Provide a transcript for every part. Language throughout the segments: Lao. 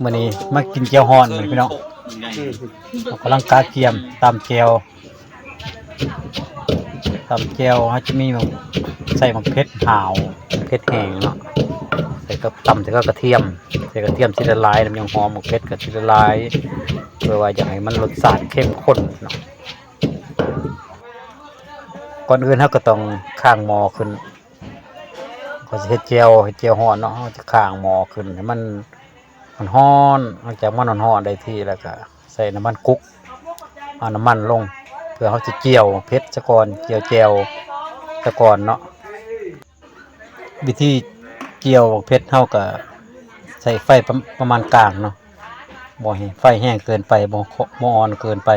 ມື້ນີ້ມາກິນແຈ່ວຮ້ອນ ພີ່ນ້ອງ. ເຮົາກຳລັງກະກຽມຕຳແຈ່ວ ຕຳແຈ່ວ ເຮົາຈະມີໝາກ ໃສ່ໝາກເຜັດຫາວ ເຜັດແຫ້ງເນາະ ໃສ່ກັບ ຕຳໃສ່ກັບກະທຽມ ໃສ່ກະທຽມຊິລະລາຍ ແລ້ວມັນຍັງຫອມ ໝາກເຜັດກໍຊິລະລາຍ ເພື່ອວ່າຢາກໃຫ້ມັນລົດຊາດເຂັ້ມຂຸ້ນເນາະ. ກ່ອນອື່ນເຮົາກໍຕ້ອງຄ້າງໝໍ້ຂຶ້ນ ເຮົາຊິເຮັດແຈ່ວ ເຮັດແຈ່ວຮ້ອນເນາະ ເຮົາຈະຄ້າງໝໍ້ຂຶ້ນໃຫ້ມັນ ມັນຮ້ອນ ຫຼັງຈາກມັນຮ້ອນໆໄດ້ທີ່ແລ້ວກະໃສ່ນ້ຳມັນກຸກ ເອົານ້ຳມັນລົງ ເພື່ອເຮົາຊິຈຽວເຜັດສະກ່ອນ ຈຽວແຈ່ວສະກ່ອນເນາະ. ວິທີຈຽວເຜັດເຮົາກະໃຊ້ໄຟປະ ປະມານກາງເນາະ ບໍ່ໃຫ້ໄຟແຮງເກີນໄປ ບໍ່ ບໍ່ອ່ອນເກີນໄປ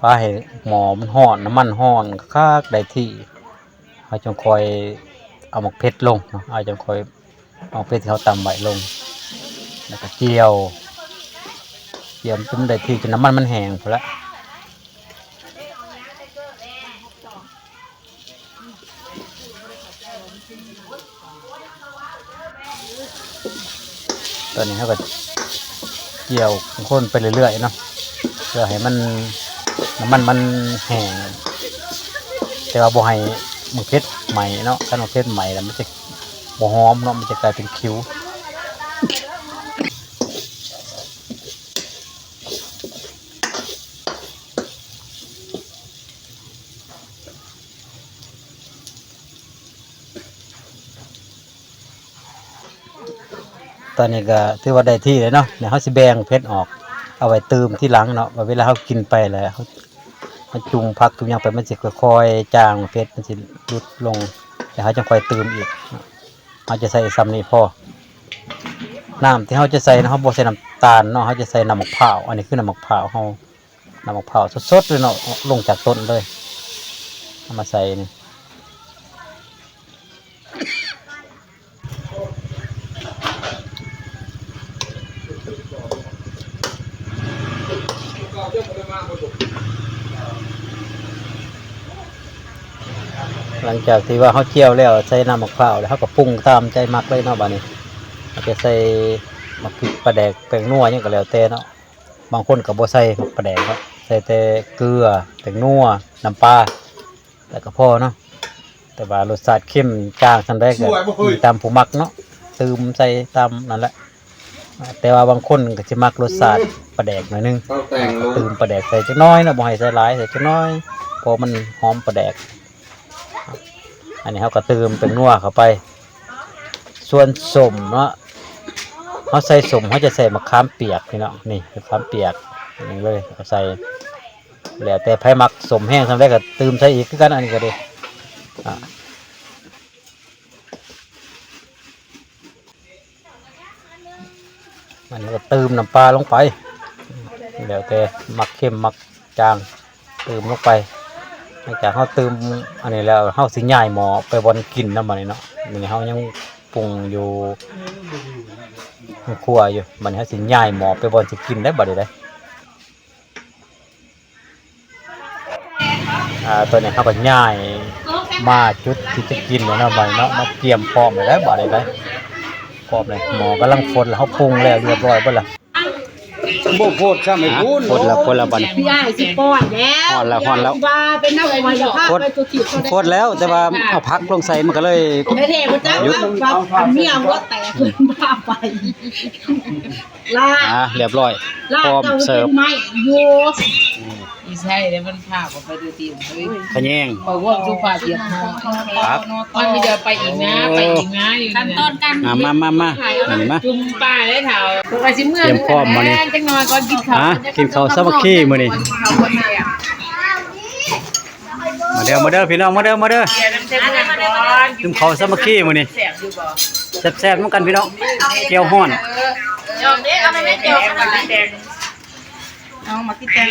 ປະໃຫ້ໝໍ້ມັນຮ້ອນ ນ້ຳມັນຮ້ອນຄັກໆໄດ້ທີ່ ເຮົາຈຶ່ງຄ່ອຍເອົາໝາກເຜັດລົງເນາະ ເຮົາຈຶ່ງຄ່ອຍເອົາເຜັດທີ່ເຮົາຕຳໄວ້ລົງ ແລ້ວກໍຈຽວ ຈຽວຈົນໄດ້ທີ່ ຈົນນ້ຳມັນມັນແຫ້ງພຸ້ນລະ. ຕອນນີ້ເຮົາກໍຈຽວຄົນໄປເລື້ອຍໆເນາະ ເພື່ອໃຫ້ມັນ ນ້ຳມັນມັນແຫ້ງ ແຕ່ວ່າບໍ່ໃຫ້ໝາກເຜັດໄໝ້ເນາະ ຄັນໝາກເຜັດໄໝ້ແລ້ວມັນຈະບໍ່ຫອມເນາະ ມັນຈະກາຍເປັນຂິວ. ຕອນນີ້ກໍຖືວ່າໄດ້ທີ່ແລ້ວເນາະ ດຽວເຮົາຊິແບ່ງເຜັດອອກ ເອົາໄວ້ຕື່ມທີຫຼັງເນາະ ວ່າເວລາເຮົາກິນໄປແລ້ວ ເຮົາ ເຮົາຈຸ່ມຜັກຈຸ່ມຫຍັງໄປ ມັນຊິຄ່ອຍໆຈາງ ເຜັດມັນຊິຫຼຸດລົງ ແລ້ວເຮົາຈັ່ງຄ່ອຍຕື່ມອີກເນາະ. ເຮົາຈະໃສ່ຊ່ຳນີ້ພໍ ນ້ຳທີ່ເຮົາຈະໃສ່ນະ ເຮົາບໍ່ໃສ່ນ້ຳຕານເນາະ ເຮົາຈະໃສ່ນ້ຳໝາກພ້າວ ອັນນີ້ຄືນ້ຳໝາກພ້າວເຮົາ ນ້ຳໝາກພ້າວສົດໆເລີຍເນາະ ລົງຈາກຕົ້ນເລີຍ ເອົາມາໃສ່ນີ້. ຫຼັງຈາກທີ່ວ່າເຮົາຈຽວແລ້ວ ໃສ່ນ້ຳໝາກພ້າວແລ້ວ ເຮົາກໍປຸງຕາມໃຈມັກເລີຍເນາະ. ບາດນີ້ເຮົາຈະໃສ່ໝາກພິກ ປາແດກ ແປ້ງນົວ ຫຍັງກໍແລ້ວແຕ່ເນາະ. ບາງຄົນກໍບໍ່ໃສ່ໝາກປາແດກເນາະ ໃສ່ແຕ່ເກືອ ແປ້ງນົວ ນ້ຳປາ ແລ້ວກໍພໍເນາະ. ແຕ່ວ່າລົດຊາດເຄັມຈາງສ່ຳໃດກໍອີງຕາມຜູ້ມັກເນາະ ຕື່ມໃສ່ຕາມນັ້ນແຫຼະ. ແຕ່ວ່າບາງຄົນກໍຊິມັກລົດຊາດປາແດກໜ້ອຍໜຶ່ງ ເອົາແຕ່ງລົງ ຕື່ມປາແດກໃສ່ຈັກໜ້ອຍເນາະ ບໍ່ໃຫ້ໃສ່ຫຼາຍ ໃສ່ຈັກໜ້ອຍ ເພາະມັນຫອມປາແດກ. ອັນນີ້ເຮົາກໍຕື່ມແປ້ງນົວເຂົ້າໄປ. ສ່ວນສົ້ມເນາະ ເຮົາໃສ່ສົ້ມ ເຮົາຈະໃສ່ມະຂາມປຽກ ພີ່ນ້ອງ. ນີ້ມະຂາມປຽກ ນີ້ເລີຍ ເອົາໃສ່ ແລ້ວແຕ່ໃຜມັກສົ້ມແຮງສ່ຳໃດກໍຕື່ມໃສ່ອີກຄືກັນ ອັນນີ້ກໍດີ. ອ່າ ມັນກໍຕື່ມນ້ຳປາລົງໄປ ແລ້ວແຕ່ມັກເຄັມມັກຈາງ ຕື່ມລົງໄປ. ຫຼັງຈາກເຮົາຕື່ມອັນນີ້ແລ້ວ ເຮົາຊິຍ້າຍໝໍ້ໄປບ່ອນກິນນຳ ບາດນີ້ເນາະ. ນີ້ເຮົາຍັງປຸງຢູ່ ໃນຄົວຢູ່ ບາດນີ້ເຮົາຊິຍ້າຍໝໍ້ໄປບ່ອນຊິກິນໄດ້ ບາດນີ້ໄດ໋. ອ່າ ຕອນນີ້ເຮົາກໍຍ້າຍມາຈຸດທີ່ຈະກິນແລ້ວເນາະ ບາດນີ້ເນາະ ມາກຽມພ້ອມແລ້ວ ບາດນີ້ໄດ໋. ພ້ອມແລ້ວ ໝໍ້ກຳລັງຟົດແລ້ວ ເຮົາປຸງແລ້ວຮຽບຮ້ອຍເບິດລະ. ບໍ່ຟົດຊ້ຳ ໄອ້ຄຸນ ຟົດແລ້ວ ຟົດແລ້ວ ບາດນີ້ ພີ່ອ້າຍຊິປ້ອນແລ້ວ ຮ້ອນແລ້ວ ຮ້ອນແລ້ວ ວ່າເປັນນ້ຳຫອຍ ພາໄປຕົວທີ່ ຟົດແລ້ວ ແຕ່ວ່າເອົາຜັກລົງໃສ່ ມັນກໍເລີຍ ແທ້ໆ ບໍ່ຈັກວ່າເມຍຫົວແຕກ ພາໄປ. ອ່າ ຮຽບຮ້ອຍ ລາດ ພ້ອມເສີບ ເຈົ້າເປັນໄມ້ຢູ່ ອືມ ອີໃສ່ແລ້ວມັນພາອອກໄປໂດຍທີ່ ເຮີ້ຍ ຂະແຍງ ເວົ້າສຸພາບຮຽບຮ້ອຍ ຄັບ ມັນມີແຕ່ໄປອີກນະ ໄປອີກນະຢູ່ ຂັ້ນຕອນການ ອ່າ ມາ ມາ ມາ ມາ ຈຸ່ມປາໄດ້ເຖົ້າ ກໍຊິເມືອ ຕຽມພ້ອມມານີ້ ຈັກໜ້ອຍກ່ອນກິນເຂົ້າ ຫາ ກິນເຂົ້າສາມັກຄີມື້ນີ້. ມາເດີ ມາເດີ ພີ່ນ້ອງ ມາເດີ ມາເດີ ກິນເຂົ້າສາມັກຄີມື້ນີ້ ແຊບໆນຳກັນພີ່ນ້ອງ ແຈ່ວຮ້ອນ ເອົາມາກິນແຕງ ເອົາມາກິນແຕງ